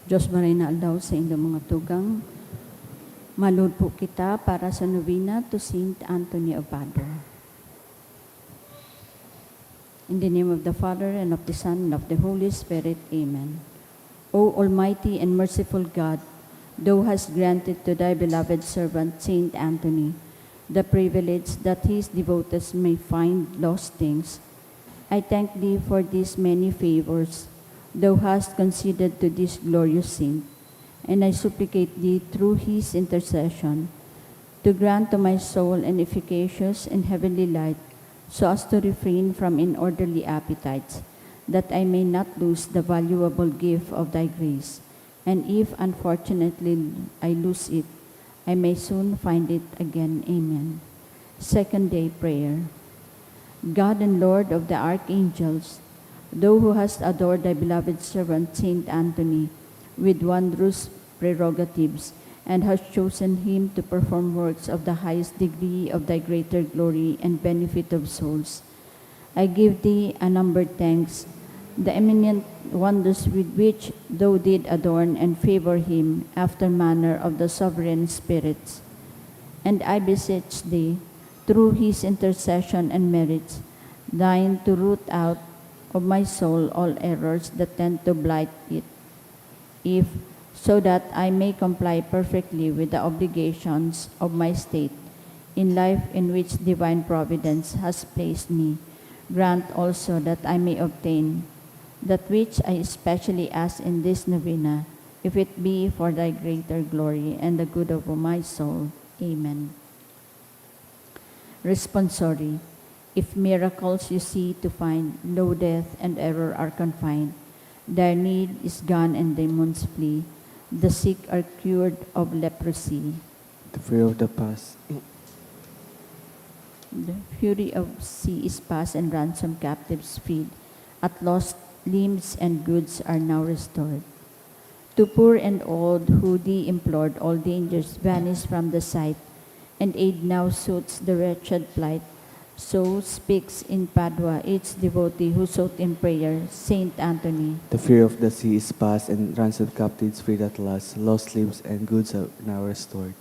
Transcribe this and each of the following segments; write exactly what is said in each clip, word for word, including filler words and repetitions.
Diyos maray na aldaw sa indo mga tugang. Malulod po kita para sa novena to Saint Anthony of Padua. In the name of the Father, and of the Son, and of the Holy Spirit. Amen. O Almighty and merciful God, Thou hast granted to Thy beloved servant Saint Anthony the privilege that his devotees may find lost things. I thank Thee for these many favors Thou hast conceded to this glorious saint, and I supplicate Thee through his intercession to grant to my soul an efficacious and heavenly light, so as to refrain from inorderly appetites, that I may not lose the valuable gift of Thy grace, and if unfortunately I lose it, I may soon find it again. Amen. Second day prayer. God and Lord of the archangels, Thou who hast adored Thy beloved servant Saint Anthony with wondrous prerogatives, and hast chosen him to perform works of the highest degree of Thy greater glory and benefit of souls, I give Thee unnumbered thanks, the eminent wonders with which Thou did adorn and favour him after manner of the sovereign spirits. And I beseech Thee, through his intercession and merits, deign to root out of my soul all errors that tend to blight it, if, so that I may comply perfectly with the obligations of my state in life in which divine providence has placed me, grant also that I may obtain that which I especially ask in this novena, if it be for Thy greater glory and the good of my soul. Amen. Responsory. If miracles you see to find, lo, death and error are confined, dire need is gone and demons flee, the sick are cured of leprosy. The fear of the past. The fury of sea is past and ransomed captives freed. At lost limbs and goods are now restored. To poor and old who Thee implored, all dangers vanished from the sight, and aid now suits the wretched plight. So speaks in Padua each devotee who sought in prayer Saint Anthony. The fear of the sea is past and ransomed captives freed at last. Lost limbs and goods are now restored.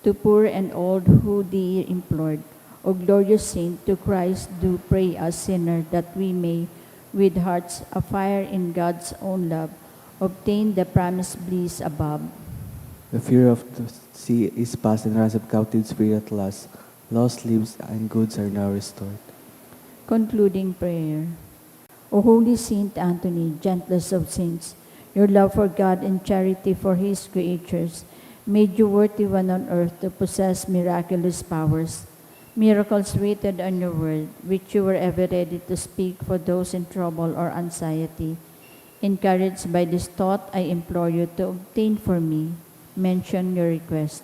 To poor and old who Thee implored, O glorious saint, to Christ do pray us sinner, that we may, with hearts afire in God's own love, obtain the promised bliss above. The fear of the sea is past and ransomed captives freed at last. Lost limbs and goods are now restored. Concluding prayer. O holy Saint Anthony, gentlest of saints, your love for God and charity for His creatures made you worthy when on earth to possess miraculous powers. Miracles waited on your word, which you were ever ready to speak for those in trouble or anxiety. Encouraged by this thought, I implore you to obtain for me. Mention your request.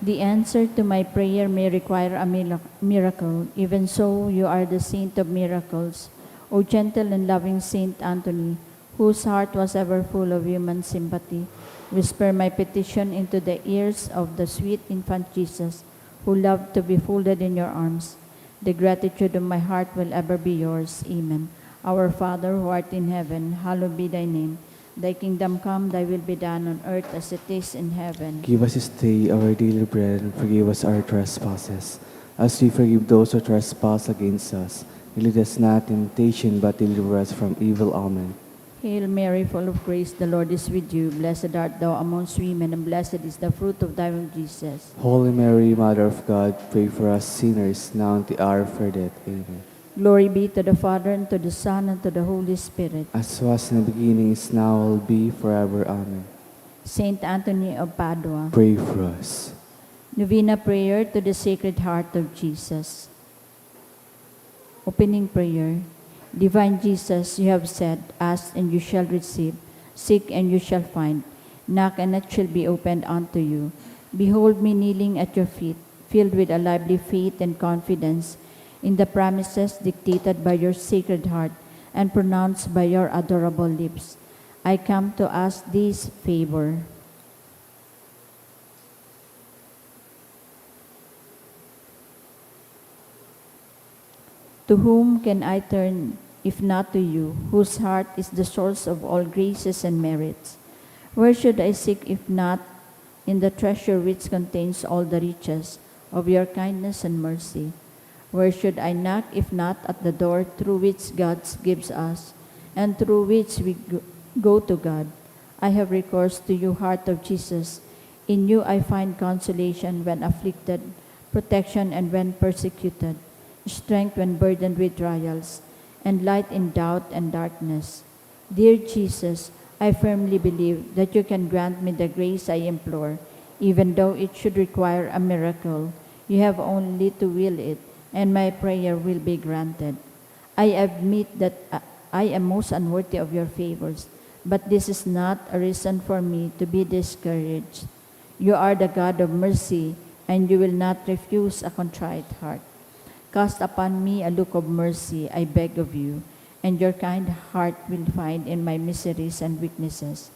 The answer to my prayer may require a mila-, miracle. Even so, you are the saint of miracles. O gentle and loving Saint Anthony, whose heart was ever full of human sympathy, whisper my petition into the ears of the sweet infant Jesus, who loved to be folded in your arms. The gratitude of my heart will ever be yours. Amen. Our Father, who art in heaven, hallowed be thy name. Thy kingdom come, thy will be done on earth as it is in heaven. Give us this day our daily bread, and forgive us our trespasses, as we forgive those who trespass against us. And lead us not in temptation, but deliver us from evil. Amen. Hail Mary, full of grace, the Lord is with you. Blessed art thou amongst women, and blessed is the fruit of thy womb, Jesus. Holy Mary, Mother of God, pray for us sinners, now and at the hour of our death. Amen. Glory be to the Father, and to the Son, and to the Holy Spirit. As was in the beginning, is now, will be, forever. Amen. Saint Anthony of Padua. Pray for us. Novena prayer to the Sacred Heart of Jesus. Opening prayer. Divine Jesus, you have said, "Ask and you shall receive, seek and you shall find, knock and it shall be opened unto you." Behold me kneeling at your feet, filled with a lively faith and confidence in the promises dictated by your Sacred Heart and pronounced by your adorable lips. I come to ask this favor. To whom can I turn if not to you, whose heart is the source of all graces and merits? Where should I seek if not in the treasure which contains all the riches of your kindness and mercy? Where should I knock if not at the door through which God gives us, and through which we g- go to God? I have recourse to you, heart of Jesus. In you I find consolation when afflicted, protection and when persecuted, strength when burdened with trials, and light in doubt and darkness. Dear Jesus, I firmly believe that you can grant me the grace I implore, even though it should require a miracle. You have only to will it, and my prayer will be granted. I admit that uh, I am most unworthy of your favors, but this is not a reason for me to be discouraged. You are the God of mercy, and you will not refuse a contrite heart. Cast upon me a look of mercy, I beg of you, and your kind heart will find in my miseries and weaknesses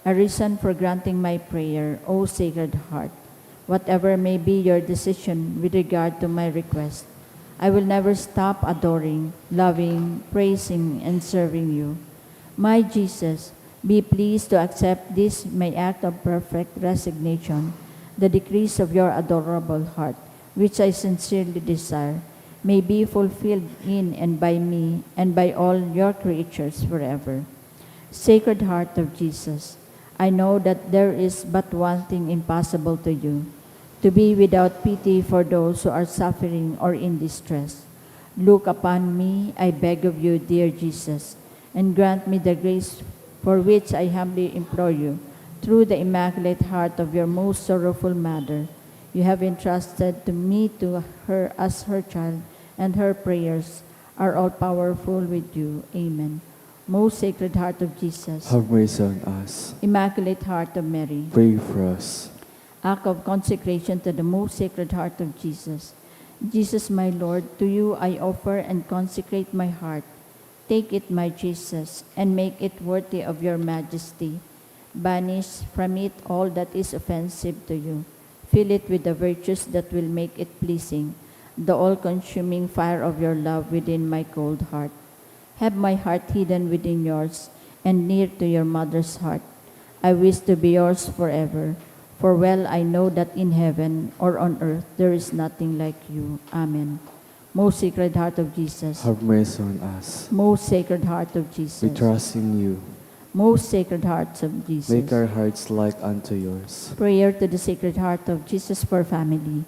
a reason for granting my prayer, O Sacred Heart. Whatever may be your decision with regard to my request, I will never stop adoring, loving, praising, and serving you. My Jesus, be pleased to accept this my act of perfect resignation, the decrees of your adorable heart, which I sincerely desire may be fulfilled in and by me and by all your creatures forever. Sacred Heart of Jesus, I know that there is but one thing impossible to you, to be without pity for those who are suffering or in distress. Look upon me, I beg of you, dear Jesus, and grant me the grace for which I humbly implore you, through the Immaculate Heart of your most sorrowful Mother. You have entrusted to me to her as her child, and her prayers are all powerful with you. Amen. Most Sacred Heart of Jesus, have mercy on us. Immaculate Heart of Mary, pray for us. Act of consecration to the Most Sacred Heart of Jesus. Jesus, my Lord, to you I offer and consecrate my heart. Take it, my Jesus, and make it worthy of your majesty. Banish from it all that is offensive to you. Fill it with the virtues that will make it pleasing, the all-consuming fire of your love within my cold heart. Have my heart hidden within yours, and near to your mother's heart. I wish to be yours forever, for well I know that in heaven or on earth there is nothing like you. Amen. Most Sacred Heart of Jesus. Have mercy on us. Most Sacred Heart of Jesus. We trust in you. Most Sacred Heart of Jesus. Make our hearts like unto yours. Prayer to the Sacred Heart of Jesus for family.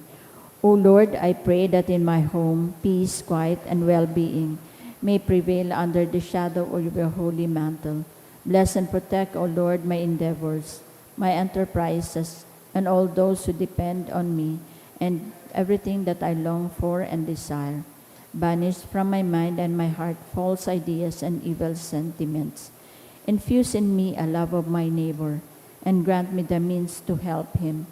O Lord, I pray that in my home, peace, quiet, and well-being may prevail under the shadow of your holy mantle. Bless and protect, O Lord, my endeavors, my enterprises, and all those who depend on me, and everything that I long for and desire. Banish from my mind and my heart false ideas and evil sentiments. Infuse in me a love of my neighbor, and grant me the means to help him.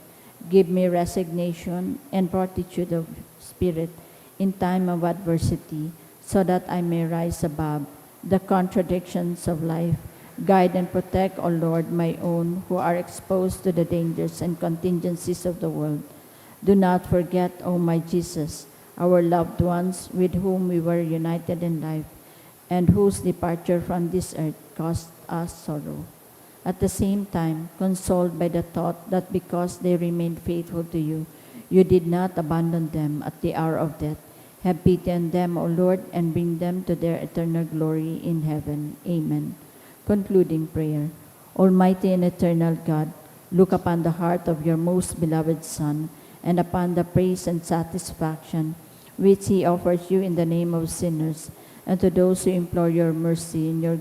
Give me resignation and fortitude of spirit in time of adversity, so that I may rise above the contradictions of life. Guide and protect, O Lord, my own who are exposed to the dangers and contingencies of the world. Do not forget, O my Jesus, our loved ones with whom we were united in life, and whose departure from this earth caused us sorrow. At the same time, consoled by the thought that because they remained faithful to you, you did not abandon them at the hour of death. Have pity on them, O Lord, and bring them to their eternal glory in heaven. Amen. Concluding prayer. Almighty and eternal God, look upon the heart of your most beloved Son and upon the praise and satisfaction which he offers you in the name of sinners, and to those who implore your mercy in your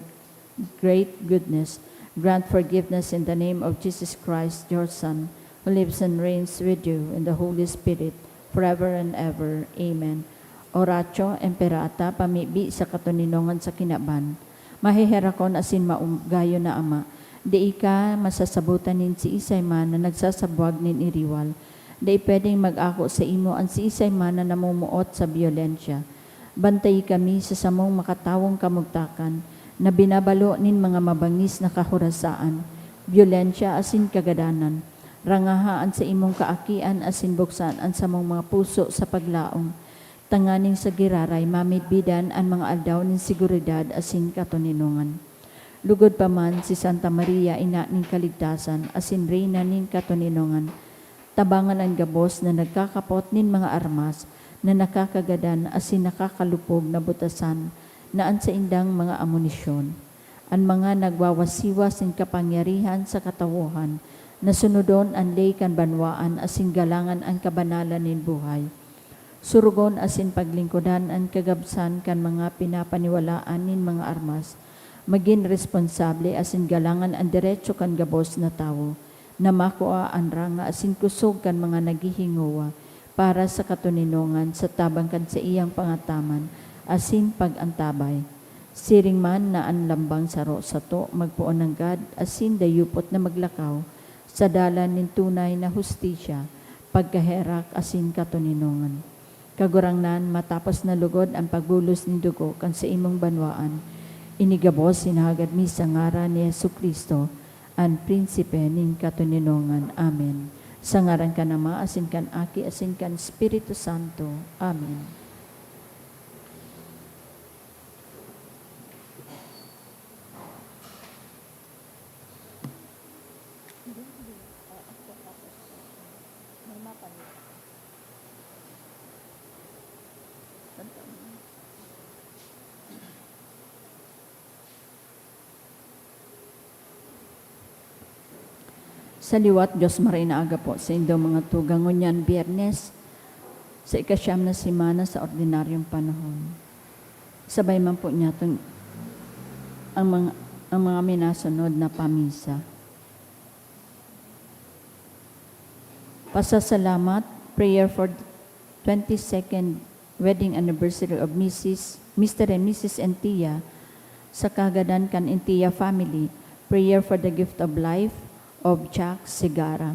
great goodness, grant forgiveness in the name of Jesus Christ, your Son, who lives and reigns with you in the Holy Spirit, forever and ever. Amen. Oratio Imperata, pamibi sa katoninongan sa kinaban. Maheherakon asin maugayon na Ama, dai ka masasabotan nin siisay man na nagsasabwag nin iriwal. Dai pwedeng mag-ako saimo an siisay man na namumuot sa byolensya. Bantayi kami sa samong makatawong kamugtakan na binabalo nin mga mabangis na kahorasaan, byolensya asin kagadanan. Rangaha an saimong kaakian asin buksan an samong mga puso sa paglaom. tanganing sa giraray mamidbidan an mga aldaw nin seguridad asin katoninongan. Lugod pa man si Santa Maria, Ina nin Kaligtasan asin Reyna nin Katoninongan, tabangan an gabos na nagkakapot nin mga armas na nakakagadan asin nakakalupog na butasan na an saindang mga amunisyon. An mga nagwawasiwas nin kapangyarihan sa katawohan na sunodon an ley kan banwaan asin galangan an kabanalan nin buhay. Surugon asin paglingkodan an kagabsan kan mga pinapaniwalaan nin mga armas. Magin responsable asin galangan an deretso kan gabos na tawo na makua an ranga asin kusog kan mga naghihingowa para sa katoninongan sa tabang kan saiyang pangataman asin pag-antabay. Siring man na an lambang saro sato magpoon nanggad asin dayupot na maglakaw sa dalan nin tunay na hustisya, pagkaherak asin katoninongan. Kagurangnan, matapos na lugod an pagbulos nin dugo kan saimong banwaan, ini gabos hinahagad mi sa ngaran ni Jesu-Cristo, an Prinsipe nin katoninongan. Amen. Sa ngaran kan Ama, asin kan Aki, asin kan Espiritu Santo. Amen. Sa liwat, Dios Maray na aga po sa indo mga tugang. Ngunyan, Biyernes, sa ikasyam na semana sa ordinaryong panahon. Sabay man po niyaton ang mga, ang mga minasunod na pamisa. Pasasalamat, prayer for twenty-second wedding anniversary of Missus, Mister and Missus Entia, sa kagadan kan Entia family, prayer for the gift of life of Jack Segarra,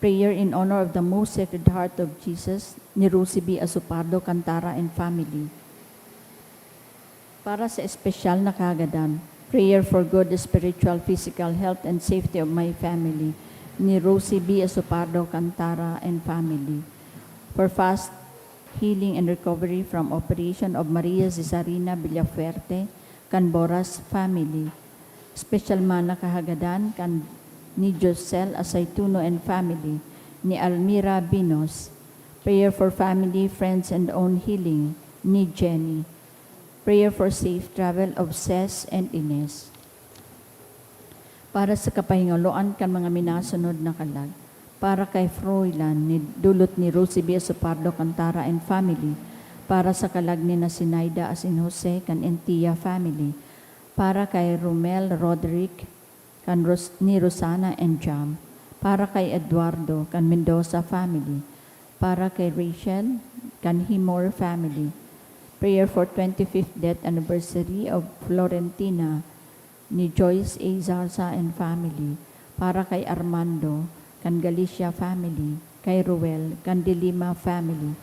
prayer in honor of the Most Sacred Heart of Jesus ni Rosie B. Azupardo Cantara and family. Para sa espesyal na kagadan, prayer for good spiritual, physical health and safety of my family, ni Rosie B. Azupardo Cantara and family. For fast healing and recovery from operation of Maria Cesarina Villafuerte, kan Boras family. Special man na kahagadan kan ni Josel Asaytuno and family, ni Almira Binos. Prayer for family, friends, and own healing, ni Jenny. Prayer for safe travel of Ses and Ines. Para sa kapahingaloan kan mga minasunod na kalag, para kay Froilan ni dulot ni Rosie B. Azupardo Cantara and family, para sa kalag ni na Sinaida asin Jose kan Entia family, para kay Romel Roderick kan Ros-, ni Rosana and Jam, para kay Eduardo kan Mendoza family, para kay Rachel kan Himor family. Prayer for twenty-fifth death anniversary of Florentina ni Joyce A. Zarza and family, para kay Armando kan Galicia family, kay Ruel kan De Lima family,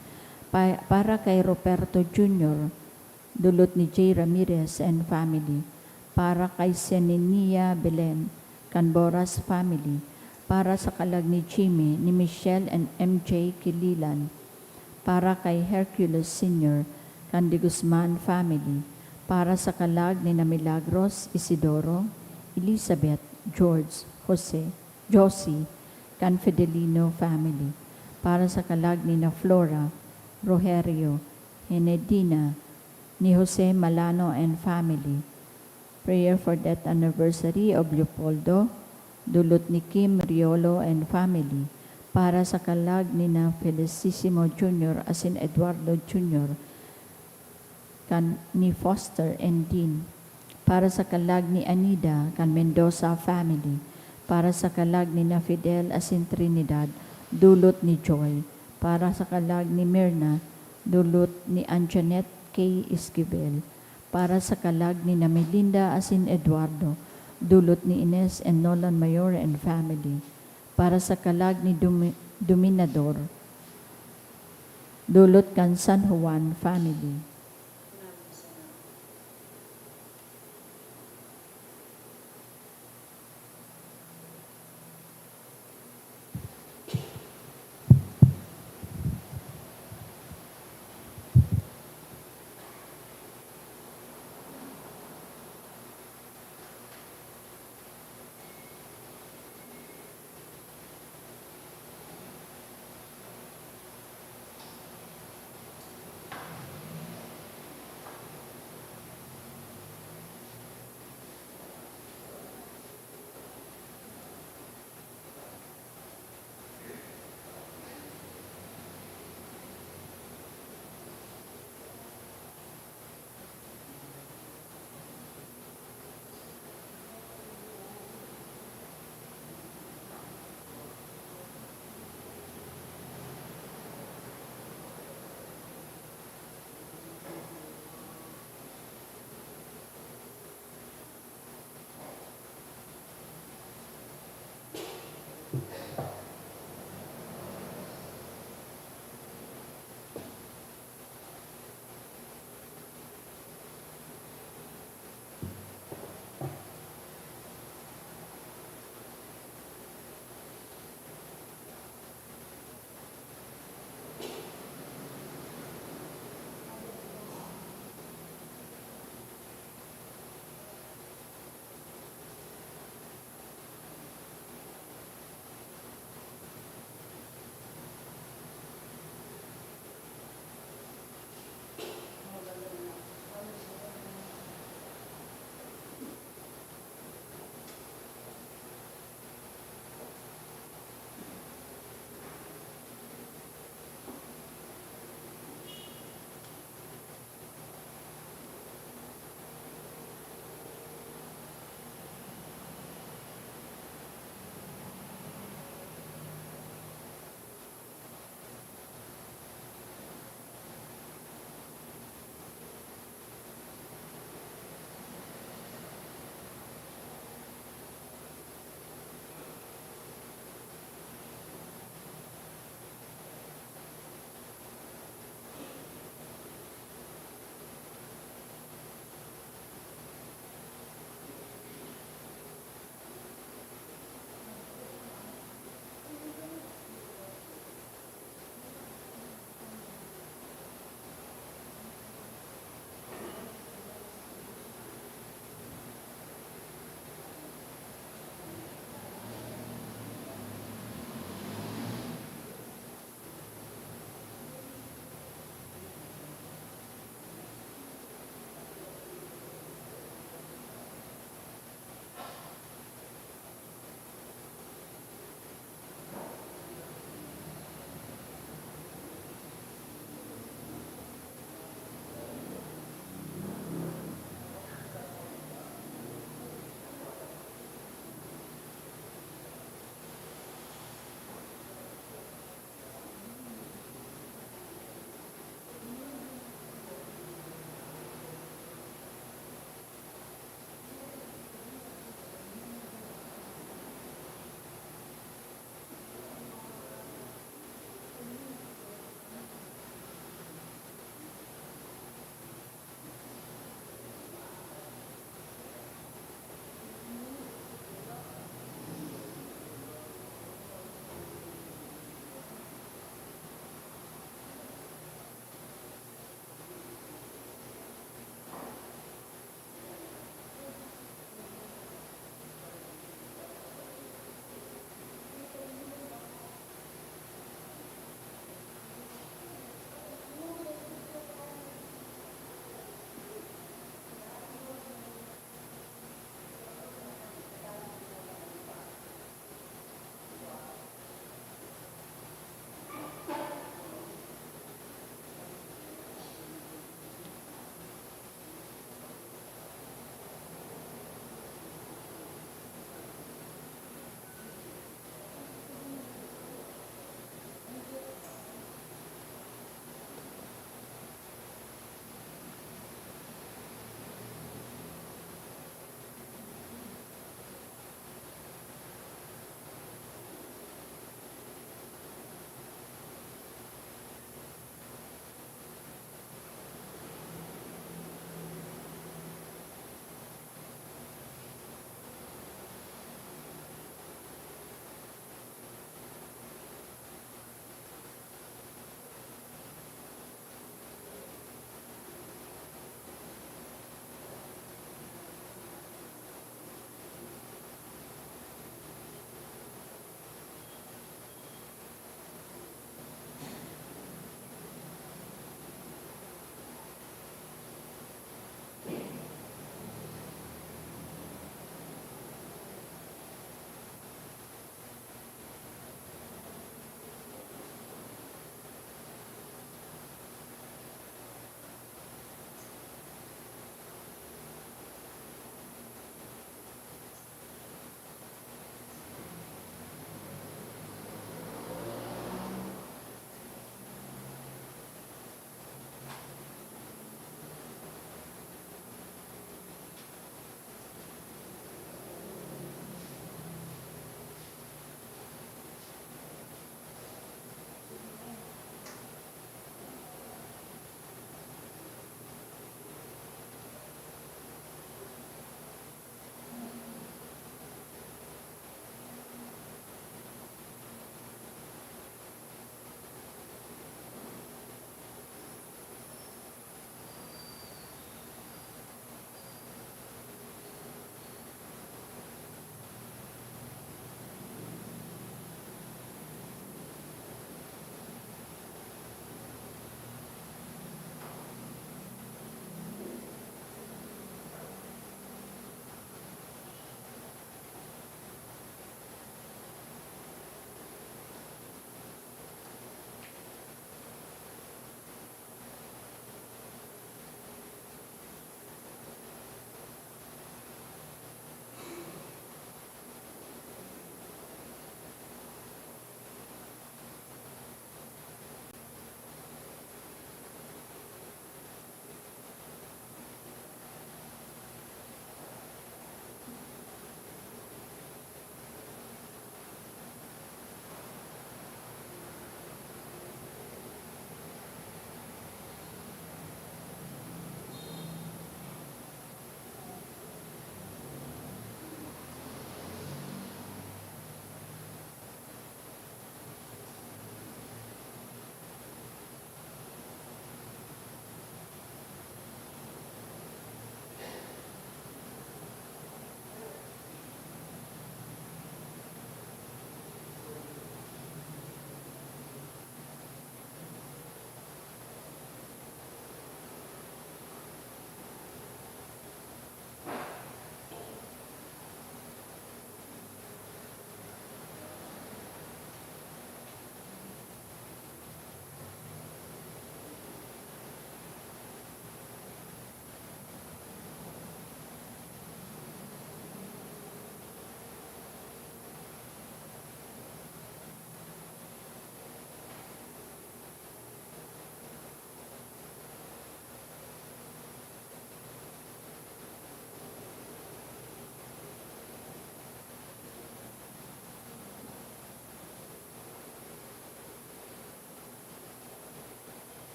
pa-, para kay Roberto Junior, dulot ni Jay Ramirez and family, para kay Seninia Belen kan Boras family, para sa kalag ni Jimmy, ni Michelle and M J Kililan, para kay Hercules Senior kan De Guzman family, para sa kalag ni na Milagros, Isidoro, Elizabeth, George, Jose, Josie, kan Fidelino family, para sa kalag ni na Flora, Rogerio, Henedina, ni Jose Malano and family. Prayer for death anniversary of Leopoldo, dulot ni Kim Riolo and family, para sa kalag ni na Felicissimo Junior asin Eduardo Junior, kan ni Foster and Dean, para sa kalag ni Anida kan Mendoza family, para sa kalag ni na Fidel asin Trinidad, dulot ni Joy, para sa kalag ni Mirna, dulot ni Anjanette K. Esquivel, para sa kalag ni na Melinda asin Eduardo, dulot ni Ines and Nolan Mayor and family, para sa kalag ni Dumi-, Dominador, dulot kan San Juan family.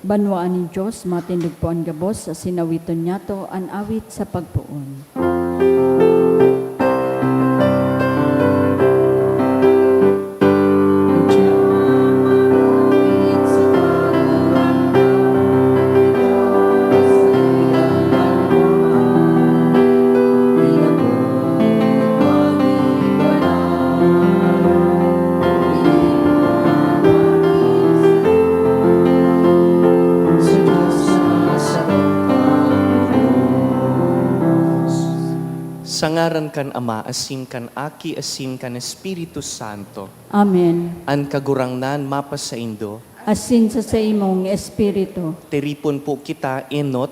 Banwaan nin Dios, matindog po an gabos, asin awiton niyato an awit sa pagpoon. Sa ngaran kan Ama, asin kan Aki, asin kan Espiritu Santo. Amen. An Kagurangnan mapasaindo. Asin sa saimong espiritu. Tiripon po kita enot,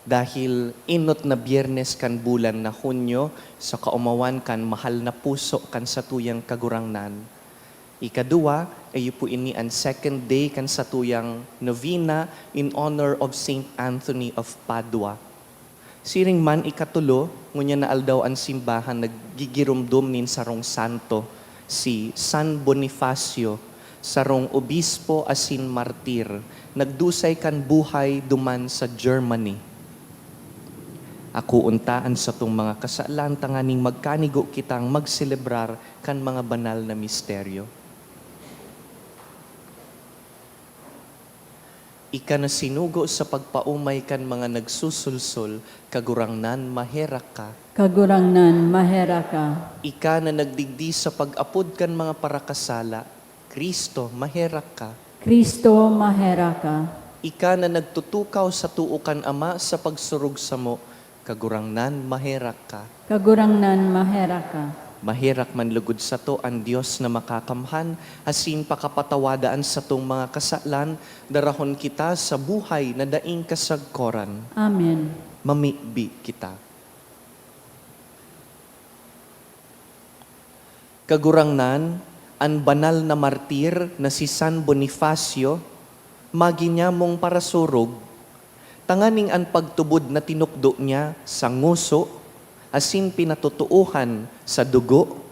dahil enot na Biyernes kan bulan na Hunyo, sa kaomawan kan mahal na puso kan satuyang Kagurangnan. Ikaduwa, iyo po ini an second day kan satuyang novena in honor of Saint Anthony of Padua. Siring man, ikatulo, ngunyan na aldaw an simbahan naggigiromdom nin sarong santo, si San Bonifacio, sarong obispo asin martir, nagdusay kan buhay duman sa Germany. Akoon ta an satong mga kasalan tanganing magkanigo kitang magselebrar kan mga banal na misteryo. Ika na sinugo sa pagpaomay kan mga nagsusulsol, Kagurangnan, maherak ka. Kagurangnan, maherak ka. Ika na nagdigdi sa pag-apod kan mga parakasala, Cristo, maherak ka. Cristo, maherak ka. Ika na nagtutukaw sa too kan Ama sa pagsurog samo, Kagurangnan, maherak ka. Kagurangnan, maherak ka. Maherak man lugod sato an Dios na makakamhan, asin pakapatawada an satong mga kasalan, darahon kita sa buhay na daing kasagkoran. Amen. Mamibi kita. Kagurangnan, an banal na martir na si San Bonifacio, magi niyamong parasurog, tanganing an pagtubod na tinukdo niya sa ngoso asin pinatotoohan sa dugo,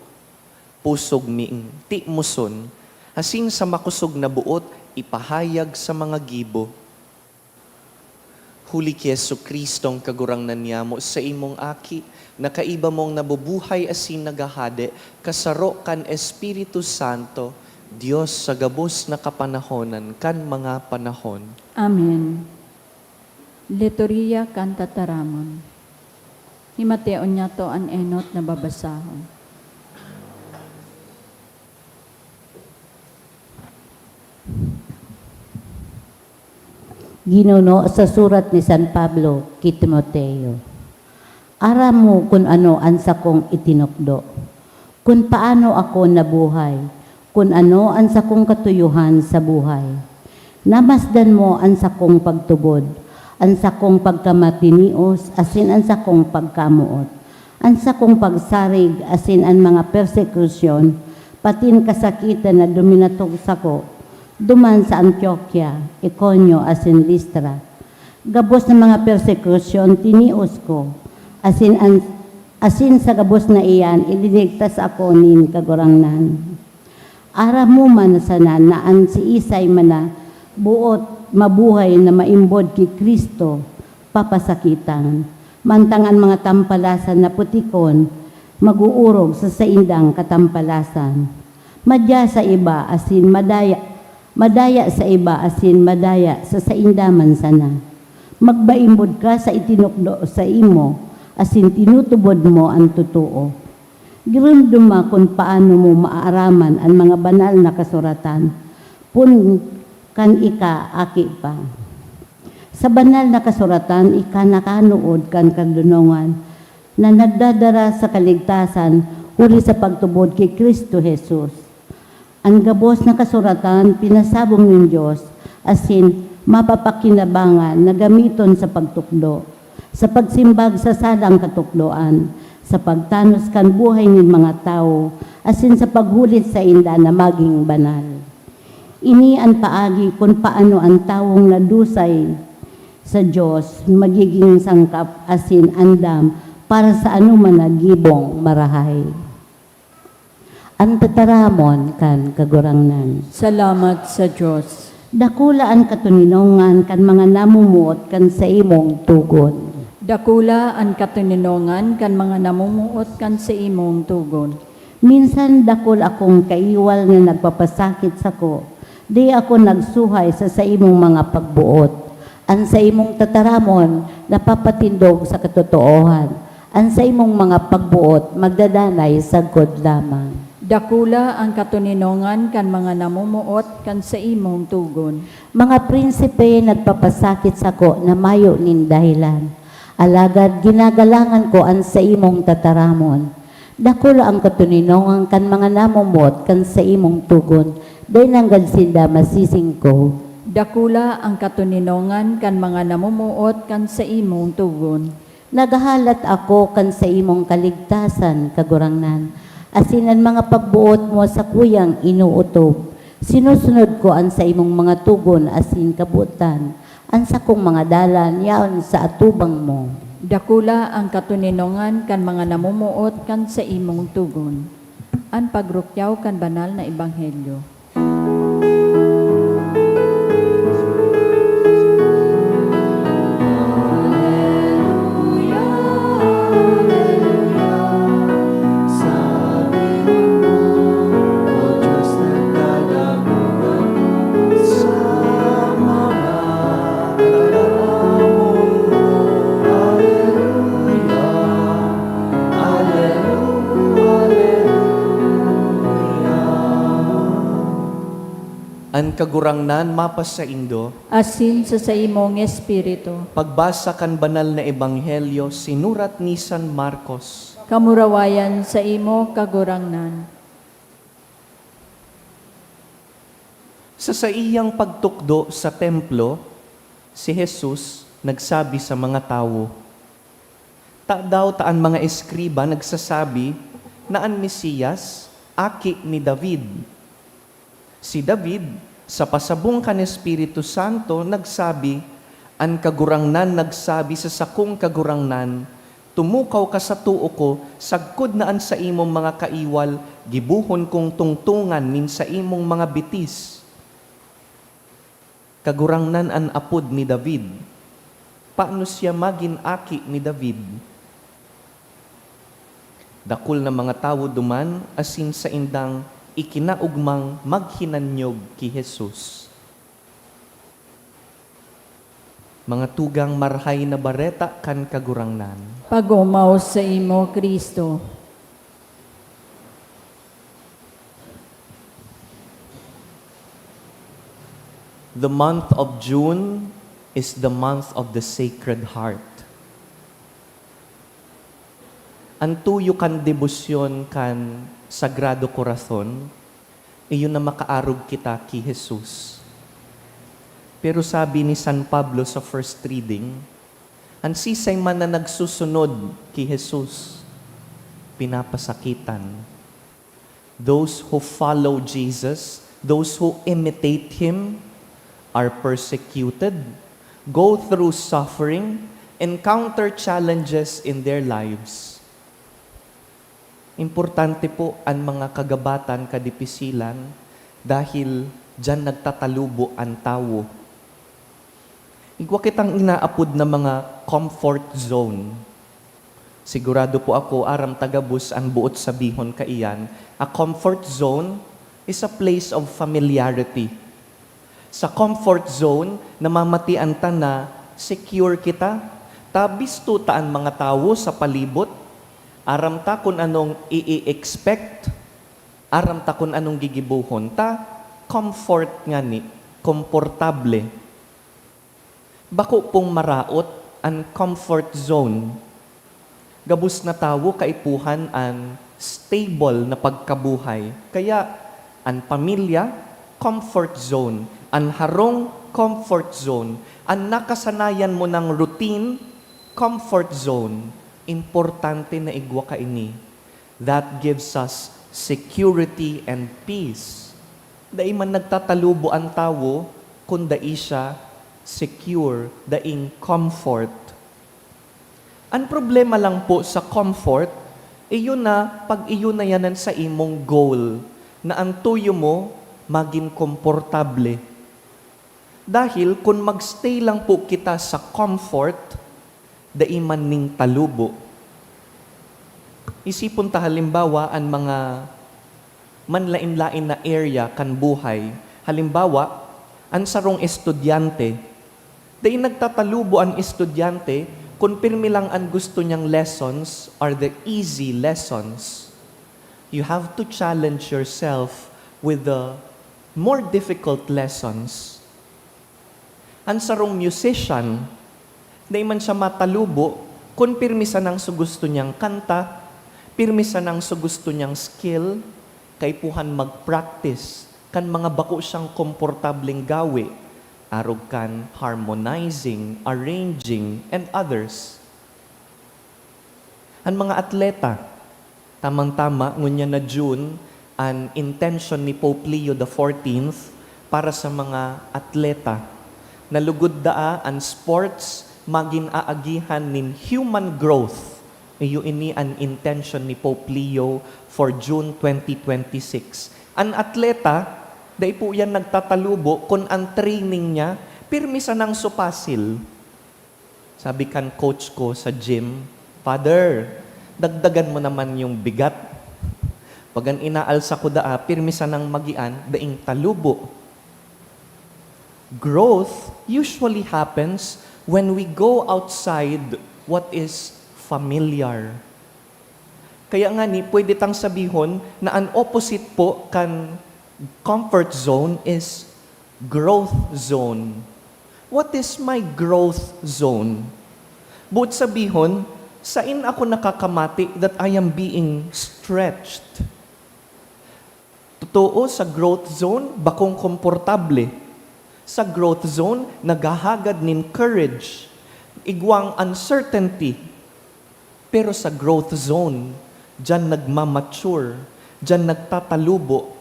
pusog ming timoson, asin sa makosog na boot ipahayag sa mga gibo. Huli ki Jesu-Cristong Kagurangnan niyamo, saimong Aki, na kaiba mong nabubuhay asin naghahade, kasaro kan Espiritu Santo, Dios sa gabos na kapanahonan kan mga panahon. Amen. Liturhiya kan Tataramon. Himateon niyato an enot na babasahon. Ginuno sa surat ni San Pablo ki Timoteo. Aram mo kun ano an sakong itinukdo, kun paano ako nabuhay, kun ano an sakong katuyohan sa buhay. Namasdan mo an sakong pagtubod, an sakong pagkamatinios, asin an sakong pagkamoot, an sakong pagsarig, asin an mga persekusyon, patin kasakitan na duminatog sako, duman sa Antioquia, Iconio, asin Listra. Gabos na mga persekusyon tinios ko, asin an, asin sa gabos na iyan ilinigtas ako nin Kagurangnan. Aram mo man sana na an siisay man na boot mabuhay na maimbod ki Cristo, papasakitan, mantang an mga tampalasan na putikon mag-oorog sa saindang katampalasan. Madya sa iba asin madaya, madaya sa iba asin madaya sa sainda man sana. Magmaimbod ka sa itinukdo saimo, asin tinutubod mo an totoo. Giromdoma kun paano mo maaaraman an mga banal na kasuratan, pun kan ika aki pa. Sa banal na kasuratan, ika nakanood kan kadonongan na nagdadara sa kaligtasan huli sa pagtubod ki Cristo Jesus. An gabos na kasuratan pinasabong nin Dios, asin mapapakinabangan na gamiton sa pagtukdo, sa pagsimbag sa sadang katukdoan, sa pagtanos kan buhay nin mga tawo, asin sa paghulit sainda na magin banal. Ini an paagi kun paano an tawong nadusay sa Dios magigin sangkap asin andam para sa anoman na gibong marahay. An tataramon kan Kagurangnan. Salamat sa Dios. Dakula an katoninongan kan mga namumuot kan saimong togon. Dakula an katoninongan kan mga namumuot kan saimong togon. Minsan dakul akong kaiwal na nagpapasakit sako. Di ako nagsuhay sa saimong mga pagboot. An saimong tataramon napapatindog sa katotoohan. An saimong mga pagboot magdadanay sagkod lamang. Dakula an katoninongan kan mga namumuot kan saimong togon. Mga prinsipe nagpapasakit sako na mayo nin dahelan, alagad ginagalangan ko an saimong tataramon. Dakula an katoninongan kan mga namumuot kan saimong togon, dai nanggad sinda masisingko. Dakula an katoninongan kan mga namumuot kan saimong togon. Naghahalat ako kan saimong kaligtasan, Kagurangnan, asin an mga pagboot mo sakuyang inootob. Sinusunod ko an saimong mga togon asin kabotan. An sakong mga dalan yaon sa atubang mo. Dakula an katoninongan kan mga namumuot kan saimong togon. An pagrukyaw kan banal na ebanghelyo. An Kagurangnan mapasaindo. Asin sa saimong espiritu. Pagbasa kan Banal na Ebanghelyo sinurat ni San Marcos. Kamurawayan saimo, Kagurangnan. Sa saiyang pagtukdo sa Templo, si Jesus nagsabi sa mga tawo, "Tadaw ta an mga eskriba nagsasabi na an Mesias aki ni David? Si David, sa pasabong kan Espiritu Santo, nagsabi, 'An Kagurangnan nagsabi sa sakong Kagurangnan, "Tumukaw ka sa too ko, sagkod na an saimong mga kaiwal gibohon kong tungtongan nin saimong mga bitis." Kagurangnan an apod ni David. Paano siya magin aki ni David? Dakul na mga tawo duman asin saindang ikinaogmang maghinanyog ki Jesus. Mga tugang, Marahay na Bareta kan Kagurangnan. Pag-omaw saimo, Cristo. The month of June is the month of the Sacred Heart. An tuyo kan debosyon kan Sagrado Corazon, iyo na makaarog kita ki Jesus. Pero sabi ni San Pablo sa first reading, an sisay man na nagsusunod ki Jesus, pinapasakitan. Those who follow Jesus, those who imitate Him, are persecuted, go through suffering, encounter challenges in their lives. Importante po an mga kagabatan, kadipisilan, dahil diyan nagtatalubo an tawo. Igwa kitang inaapod na mga comfort zone. Sigurado po ako, aram ta gabos an boot sabihon kaiyan, a comfort zone is a place of familiarity. Sa comfort zone, namamatian ta na secure kita. Tabisto ta an mga tawo sa palibot. Aram ta kun anong i-expect. Aram ta kun anong gigibohon ta. Comfort ngani, komportable. Bako pong maraot an comfort zone. Gabos na tawo kaipuhan an stable na pagkabuhay. Kaya, an pamilya, comfort zone. An harong, comfort zone. An nakasanayan mo ng routine, comfort zone. Importante na igwa kaini. That gives us security and peace. Dai man nagtatalubo an tawo kun dai siya secure, daing comfort. An problema lang po sa comfort, iyo na pag-iyo na yan an saimong goal, na an tuyo mo magin komportable. Dahil kun mag-stay lang po kita sa comfort, dai man nin talubo. Isipon ta halimbawa an mga manlaen-laen na area kan buhay. Halimbawa, an sarong estudyante, dai nagtatalubo an estudyante kun pirmi lang an gusto niyang lessons are the easy lessons. You have to challenge yourself with the more difficult lessons. An sarong musician, dai man siya matalubo kun pirmi sanang sa gusto niyang kanta, pirmi sanang sa gusto niyang skill, kaipuhan mag-practice kan mga bako siyang komportableng gawi, arog kan harmonizing, arranging, and others. An mga atleta, tamang-tama, ngunyan na June, an intention ni Pope Leo the fourteenth para sa mga atleta. Na lugod daa an sports magin aagihan nin human growth. Iyo ini an intention ni Pope Leo for June twenty twenty-six. An atleta, dai po yan nagtatalubo kun an training niya pirmi sanang supasil. Sabi kan coach ko sa gym, "Father, dagdagan mo naman yung bigat." Pag an inaalsa ko daa, pirmi sanang magian, daing talubo. Growth usually happens when we go outside what is familiar. Kaya nga ni, pwede tang sabihon na an opposite po kan comfort zone is growth zone. What is my growth zone? Boot sabihon, sain ako nakakamati that I am being stretched? Totoo, sa growth zone, bakong komportable. Sa growth zone, naghahagad nin courage, igwang uncertainty. Pero sa growth zone, diyan nagmamature, diyan nagtatalubo.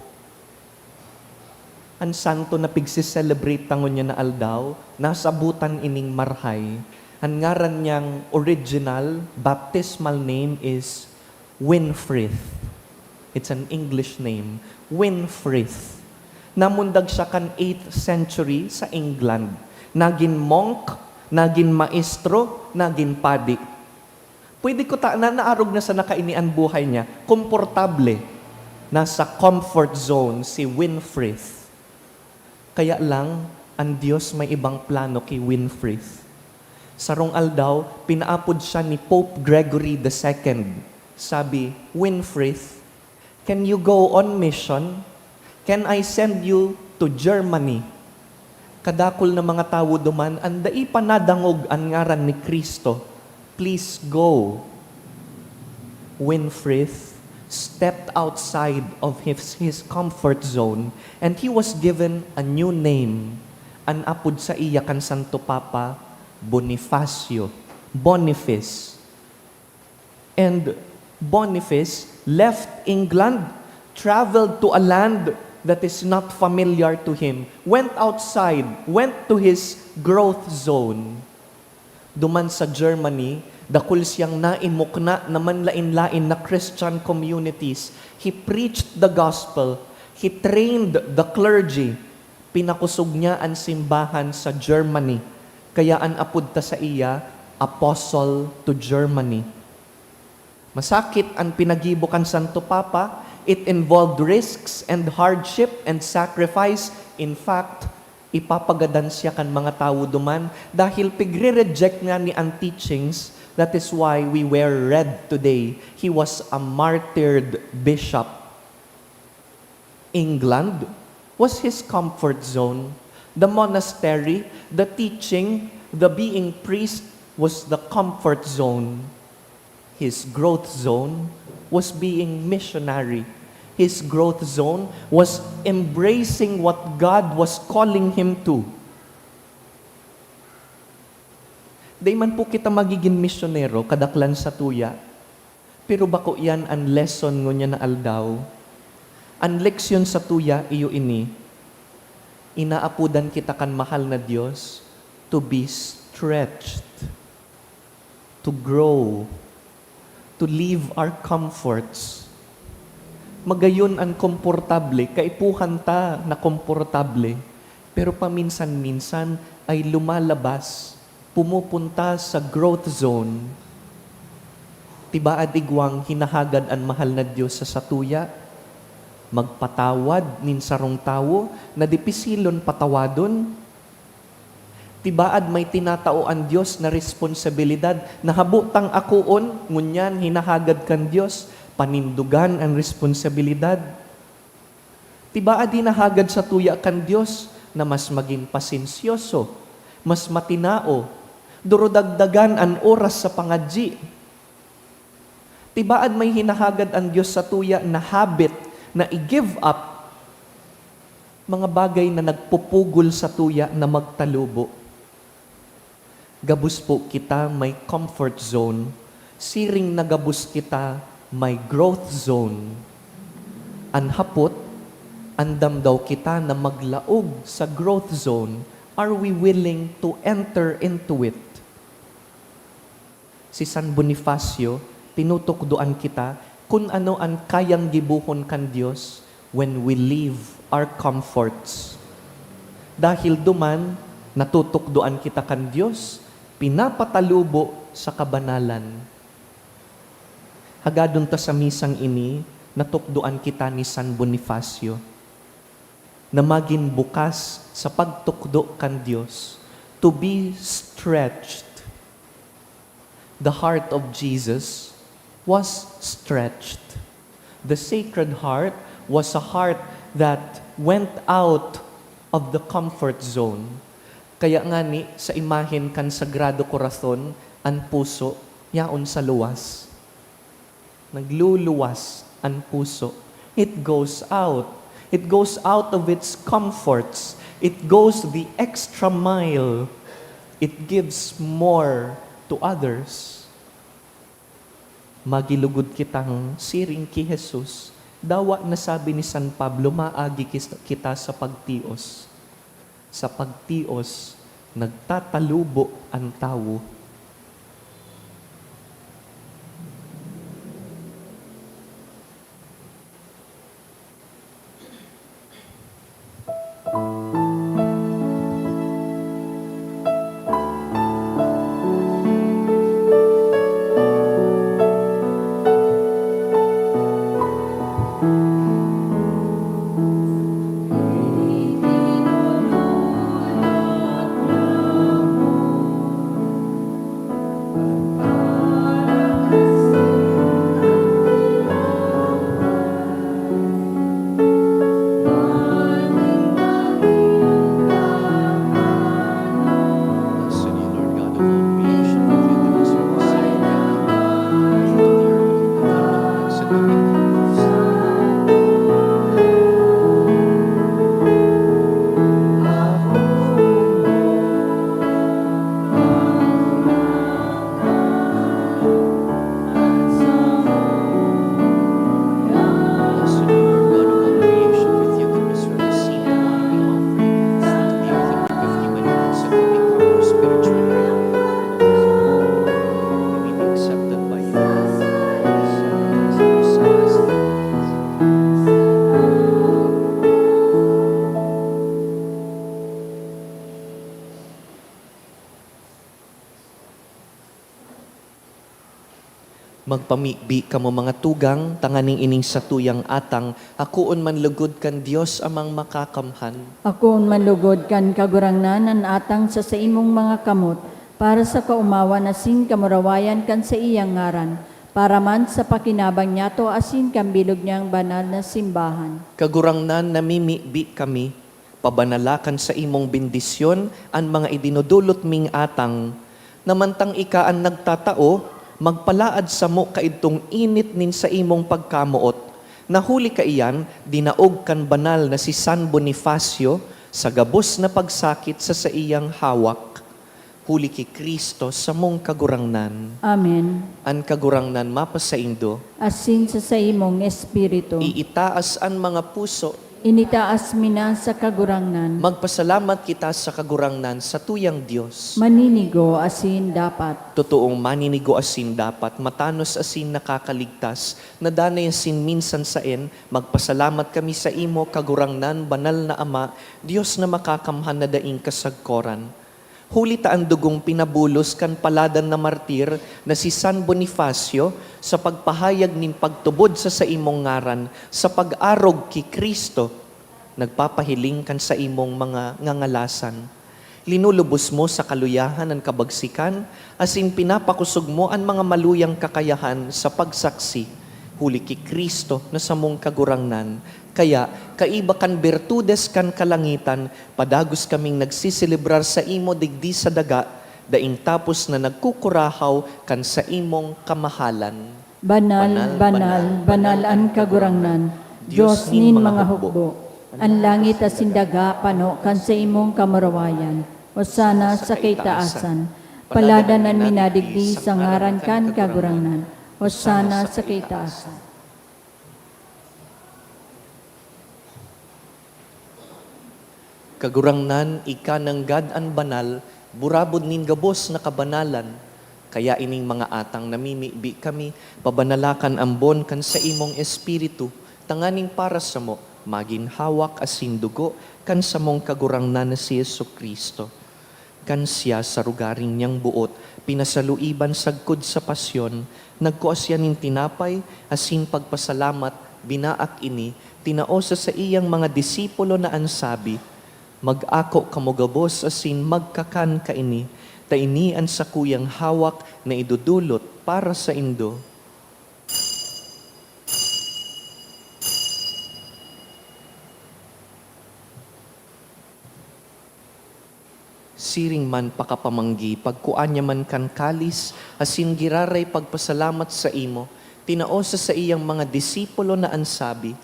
An santo na pigse-celebrate ta ngunyan na aldaw, nasabotan ining marhay. An ngaran niyang original baptismal name is Winfried. It's an English name, Winfried. Namundag siya kan eighth century sa England. Nagin monk, nagin maestro, nagin padi. Pwede ko ta na naarog na sana kaini an buhay niya, komportable. Nasa comfort zone si Winfried. Kaya lang, an Dios may ibang plano ki Winfried. Sarong aldaw, pinaapod siya ni Pope Gregory the second. Sabi, "Winfried, can you go on mission? Can I send you to Germany?" Kadakul na mga tawo duman an dai pa nadangog an ngaran ni Cristo. "Please go." Winfried stepped outside of his, his comfort zone and he was given a new name. An apod saiya kan Santo Papa, Bonifacio, Boniface. And Boniface left England, traveled to a land that is not familiar to him, went outside, went to his growth zone. Duman sa Germany, dakul siyang naimukna na manlaen-laen na Christian communities. He preached the gospel. He trained the clergy. Pinakosog niya an simbahan sa Germany. Kaya an apod ta saiya, Apostle to Germany. Masakit an pinagibo kan Santo Papa. It involved risks and hardship and sacrifice. In fact, ipapagadan siya kan mga tawo duman dahil pigre-reject ngani an teachings. That is why we wear red today. He was a martyred bishop. England was his comfort zone. The monastery, the teaching, the being priest was the comfort zone. His growth zone was being missionary. His growth zone was embracing what God was calling him to. Dai man po kita magigin misyonero, kadaklan satuya. Pero bako iyan an lesson ngunyan na aldaw. An leksyon satuya iyo ini, inaapodan kita kan mahal na Dios to be stretched, to grow, to leave our comforts. Magayon an komportable, kaipuhan ta na komportable. Pero paminsan-minsan ay lumalabas, pumupunta sa growth zone. Tibaad igwang hinahagad an mahal na Dios sa satuya, magpatawad nin sarong tawo na dipisilon patawadon. Tibaad may tinatao an Dios na responsabilidad na habo tang akoon, ngunyan hinahagad kan Dios, panindogan an responsabilidad. Tibaad hinahagad satuya kan Dios na mas magin pasensyoso, mas matinao, durudagdagan an oras sa pangadyi. Tibaad may hinahagad an Dios satuya na habit na i-give up mga bagay na nagpupugol satuya na magtalubo. Gabos po kita may comfort zone, siring na gabos kita may growth zone. An hapot, andam daw kita na maglaog sa growth zone. Are we willing to enter into it? Si San Bonifacio, tinutukdoan kita kun ano an kayang gibohon kan Dios when we leave our comforts. Dahil duman, natutukdoan kita kan Dios, pinapatalubo sa kabanalan. Hagadon ta sa misang ini, natukdoan kita ni San Bonifacio na magin bukas sa pagtukdo kan Dios, to be stretched. The heart of Jesus was stretched. The Sacred Heart was a heart that went out of the comfort zone. Kaya ngani, sa imahen kan Sagrado Corazon, an puso yaon sa luwas. Nagluluwas an puso. It goes out. It goes out of its comforts. It goes the extra mile. It gives more to others. Magilugod kitang siring ki Jesus. Dawa na sabi ni San Pablo, maagi kis-, kita sa pagtios. Sa pagtios, nagtatalubo an tawo. Magpamibi kamo, mga tugang, tanganing ining satuyang atang akoon man lugod kan Dios Amang Makakamhan. Akoon man lugod kan Kagurangnan an atang sa saimong mga kamot, para sa kaomawan asin kamurawayan kan saiyang ngaran, para man sa pakinabang niyato asin kan bilog niyang banal na simbahan. Kagurangnan, namimibi kami, pabanala kan saimong bendisyon an mga idinodolot ming atang, na mantang ika an nagtatao, magpalaad samo kaidtong init nin saimong pagkamoot, na huli kaiyan, dinaog kan banal na si San Bonifacio sa gabos na pagsakit sa saiyang hawak. Huli ki Cristo, samong Kagurangnan. Amen. An Kagurangnan mapasaindo. Asin sa saimong espiritu. Iitaas an mga puso. Initaas mi na sa Kagurangnan. Magpasalamat kita sa Kagurangnan, sa tuyang Dios. Maninigo asin dapat. Totoong maninigo asin dapat, matanos asin nakakaligtas, na danay asin minsan saen, magpasalamat kami sa imo, Kagurangnan, Banal na Ama, Dios na makakamhan na daing kasagkoran. Huli ta an dugong pinabulos kan paladan na martir na si San Bonifacio sa pagpahayag nin pagtubod sa saimong ngaran sa pag-arog ki Cristo, nagpapahiling kan saimong mga ngangalasan. Linulubos mo sa kaluyahan an kabagsikan, asin pinapakosog mo an mga maluyang kakayahan sa pagsaksi, huli ki Cristo na samong Kagurangnan. Kaya, kaiba kan birtudes kan kalangitan, padagos kaming nagseselebrar saimo digdi sa daga, daing tapos na nagkukurahaw kan saimong kamahalan. Banal, banal, banal an Kagurangnan, Dios nin mga hukbo. An langit asin daga pano kan saimong kamurawayan. Hosana sa kaitaasan. Paladan an minadigdi sa ngaran kan Kagurangnan. Hosana sa kaitaasan. Kagurangnan, ika nanggad an banal, burabod nin gabos na kabanalan. Kaya ining mga atang namimibi kami, pabanalakan ambon kan saimong Espiritu, tanganing para samo, magin hawak asin dugo kan samong Kagurangnan na si Jesu-Cristo. Kan siya sa rogaring niyang boot pinasaluiban sagkod sa pasyon, nagkua siya nin tinapay asin pagpasalamat, binaak ini, tinao sa saiyang mga disipulo na an sabi, "Mag-ako kamo gabos asin magkakan kaini, ta ini an sakuyang hawak na idodolot para saindo." Siring man pakapamanggi, pagkua niya man kan kalis, asin giraray pagpasalamat saimo, tinao sa saiyang mga disipulo na an sabi,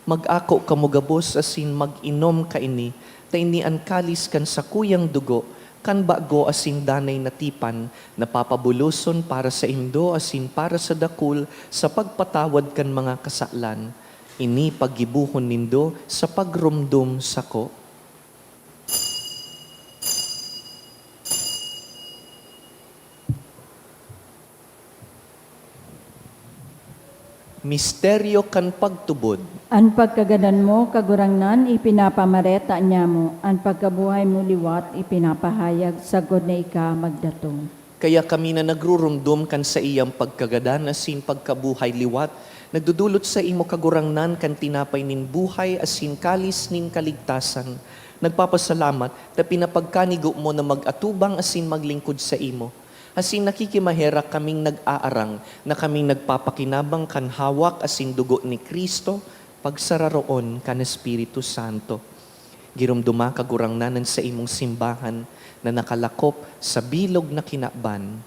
"Mag-ako kamo gabos asin mag-inom kaini, ta ini an kalis kan sakuyang dugo, kan bago asin danay na tipan, na papabuloson para saindo asin para sa dakul sa pagpatawad kan mga kasalan. Ini paggibohon nindo sa pagromdom sako." Misteryo kan pagtubod. An pagkagadan mo, Kagurangnan, ipinapamareta niamo, an pagkabuhay mo liwat ipinapahayag sagkod na ika magdatong. Kaya kami na nagruromdom kan saiyang pagkagadan asin pagkabuhay liwat, nagdodolot saimo, Kagurangnan, kan tinapay nin buhay asin kalis nin kaligtasan. Nagpapasalamat ta pinapagkanigo mo na mag-atubang asin maglingkod saimo. Asin nakikimaherak kaming nag-aarang na kaming nagpapakinabang kan hawak asin dugo ni Cristo, pagsararoon kan Espiritu Santo. Giromdoma, Kagurangnan, an saimong simbahan na nakalakop sa bilog na kinaban,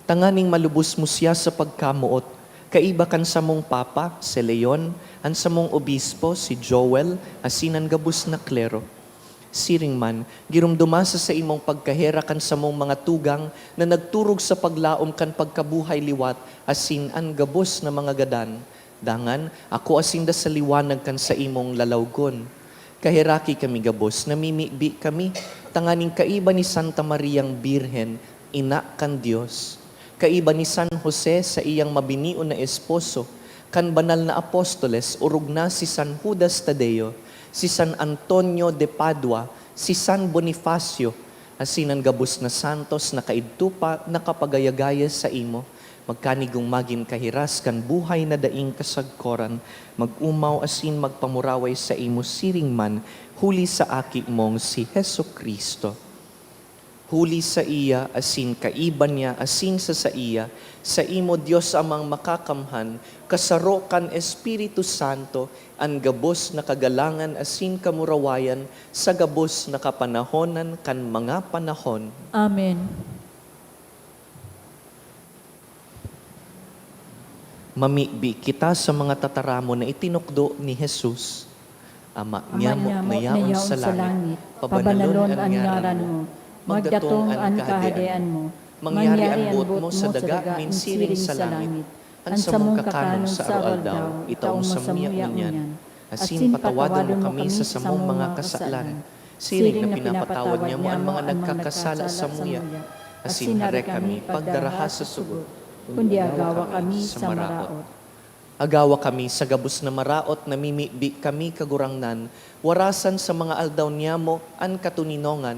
tanganing malubos mo siya sa pagkamoot, kaiba kan samong Papa, si Leon, an samong Obispo, si Joel, asin an gabos na klero. Siring man, giromdoma sa saimong pagkaherak an samong mga tugang na nagturog sa paglaom kan pagkabuhay liwat asin an gabos na mga gadan. Dangan, akoa sinda sa liwanag kan saimong lalawgon. Kaheraki kami gabos, namimibi kami, tanganing kaiba ni Santa Mariang Birhen, ina kan Dios, kaiba ni San Jose, saiyang mabinion na esposo, kan banal na apostoles, orog na si San Judas Tadeo, si San Antonio de Padua, si San Bonifacio, asin an gabos na santos na kaidto pa nakapagayagaya saimo, magkanigong magin kahiras kan buhay na daing kasagkoran, mag-omaw asin magpamuraway saimo siring man, huli sa Aki mong si Jesu-Cristo. Huli saiya, asin kaiba niya, asin sa saiya, saimo, Dios Amang Makakamhan, kasaro kan Espiritu Santo, an gabos na kagalangan asin kamurawayan sa gabos na kapanahonan kan mga panahon. Amen. Mamibi kita sa mga tataramon na itinukdo ni Jesus. Ama niamo na yaon sa langit, pabanalon an ngaran mo, magdatong an Kahadean mo, mangyari an boot mo sa daga nin siring sa langit. An samong kakanon sa aroaldaw, itao mo samuya ngunyan. Asin patawadon mo kami sa samong mga kasalan, siring na pinapatawad niamo an mga nagkakasala samuya. Asin hare kami pagdaraha sa sugot, kundi agawa kami sa maraot. Agawa kami sa gabos na maraot, namimibi kami, Kagurangnan, warasan sa mga aldaw niamo an katoninongan,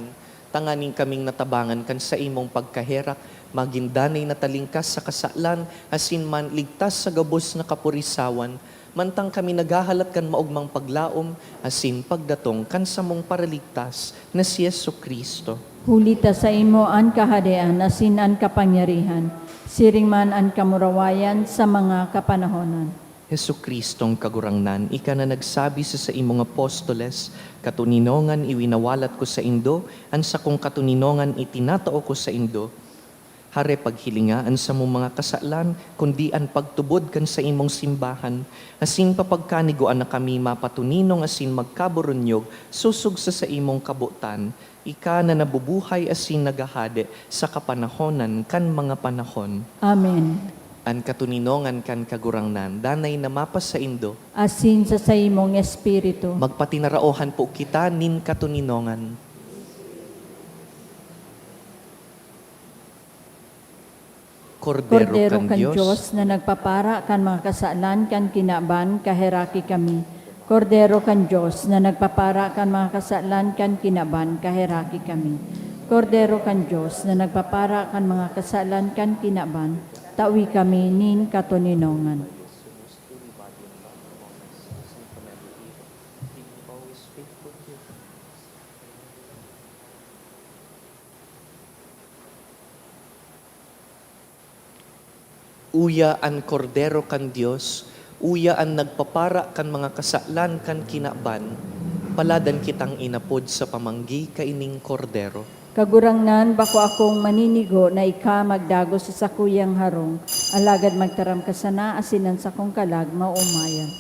tanganing kaming natabangan kan saimong pagkaherak, magin danay na talingkas sa kasalan, asin man ligtas sa gabos na kapurisawan, mantang kami naghahalat kan maogmang paglaom asin pagdatong kan samong Paraligtas na si Jesu-Cristo. Huli ta saimo an kahadean asin an kapangyarihan, siring man an kamurawayan sa mga kapanahonan. Jesu-Cristong Kagurangnan, ika na nagsabi sa saimong apostoles, "Katoninongan iwinawalat ko saindo, an sakong katoninongan itinatao ko saindo." Hare, paghilinga an samong mga kasalan, kundi an pagtubod kan saimong simbahan, asin papagkanigoan na kami mapatoninong asin magkaburunyog sosog sa saimong kabotan, ika na nabubuhay asin naghahade sa kapanahonan kan mga panahon. Amen. An katoninongan kan Kagurangnan danay na mapasaindo. Asin sa saimong espiritu. Magpatinaraohan po kita nin katoninongan. Kordero kan Dios na nagpapara kan mga kasalan kan kinaban, kaheraki kami. Kordero kan Dios na nagpapara kan mga kasalan kan kinaban, kaheraki kami. Kordero kan Dios na nagpapara kan mga kasalan kan kinaban, tawi kami nin katoninongan. Uya an Kordero kan Dios, uya an nagpapara kan mga kasalan kan kinaban. Paladan kitang inapod sa pamanggi kaining Kordero. Kagurangnan, bako akong maninigo na ika magdagos sa sakuyang harong, alagad magtaram ka sana asin an sakong kalag maomayan.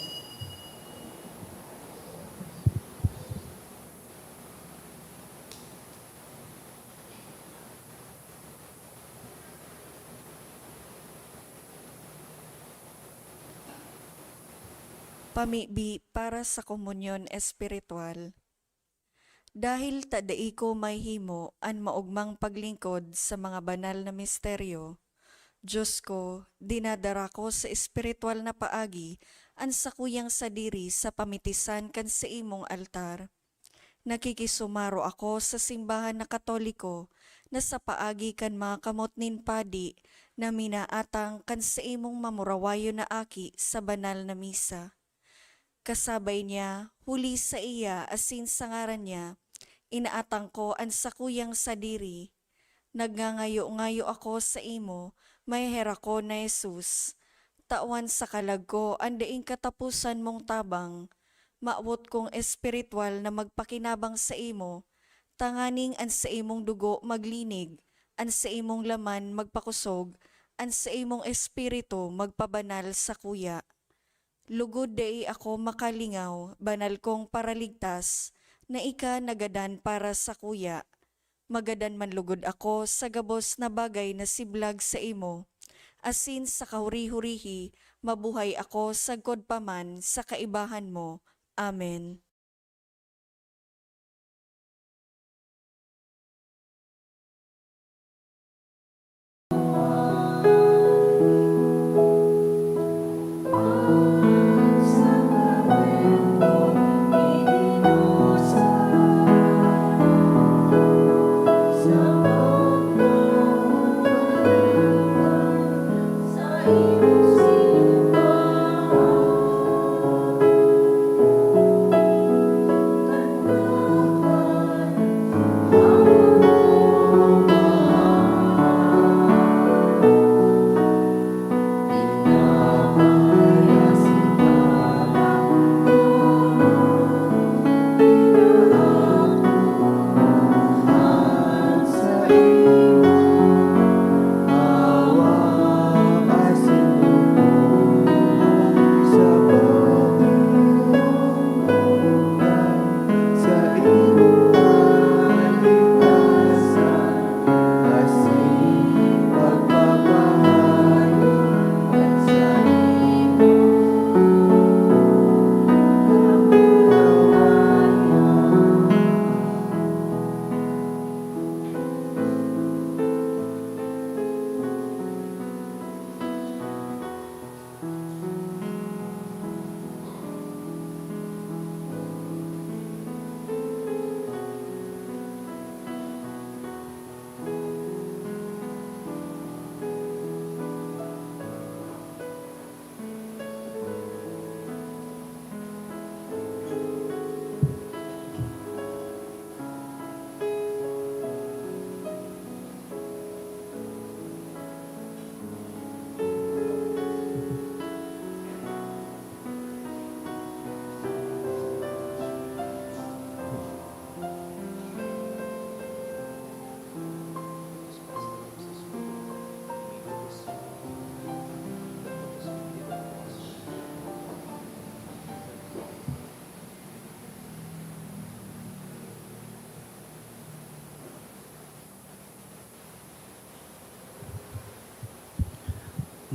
Pamibi para sa komunyon espiritual. Dahil ta dai ko mahihimo an maogmang paglingkod sa mga banal na misteryo, Dios ko, dinadara ko sa espiritual na paagi an sakuyang sadiri sa pamitisan kan saimong altar. Nakikisumaro ako sa simbahan na Katoliko na sa paagi kan mga kamot nin padi na minaatang kan saimong mamurawayon na aki sa banal na misa. Kasabay niya, huli saiya asin sa ngaran niya, inaatang ko an sakuyang sadiri. Nagngangayo-ngayo ako saimo, maheherakon na Jesus. Tawan sa kalag ko an daing kataposan mong tabang. Mawot kong espiritual na magpakinabang saimo, tanganing an saimong dugo maglinig, an saimong laman magpakosog, an saimong espiritu magpabanal sakuya. Lugod dai ako makalingaw, banal kong Paraligtas, na ika nagadan para sakuya. Magadan man lugod ako sa gabos na bagay na siblag saimo, asin sa kahuri-hurihi mabuhay ako sagkod pa man sa kaibahan mo. Amen.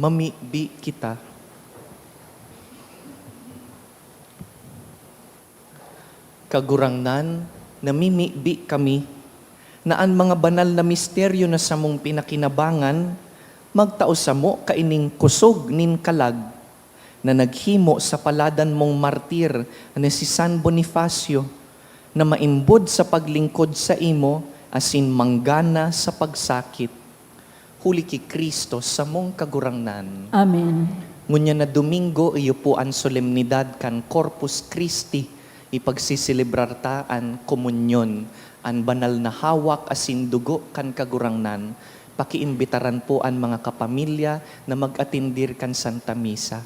Mamibi kita. Kagurangnan, namimibi kami na an mga banal na misteryo na samong pinakinabangan magtao samo kaining kusog nin kalag na naghimo sa paladan mong martir na si San Bonifacio, na maimbod sa paglingkod saimo asin manggana sa pagsakit. Huli ki Cristo samong Kagurangnan. Amen. Ngunyan na Domingo, iyo po an solemnidad kan Corpus Christi. Ipagseselebrar ta an komunyon, an banal na hawak asin dugo kan Kagurangnan. Pakiimbitaran po an mga kapamilya na mag-atendir kan Santa Misa.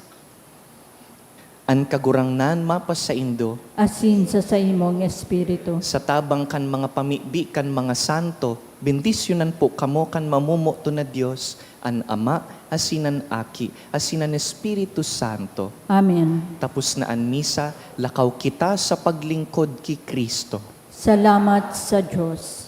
An Kagurangnan mapasaindo. Asin sa saimong espiritu. Sa tabang kan mga pamibi kan mga santo, bendisyonan po kamo kan mamomoto na Dios, an Ama, asin an Aki, asin an Espiritu Santo. Amen. Tapos na an misa, lakaw kita sa paglingkod ki Cristo. Salamat sa Dios.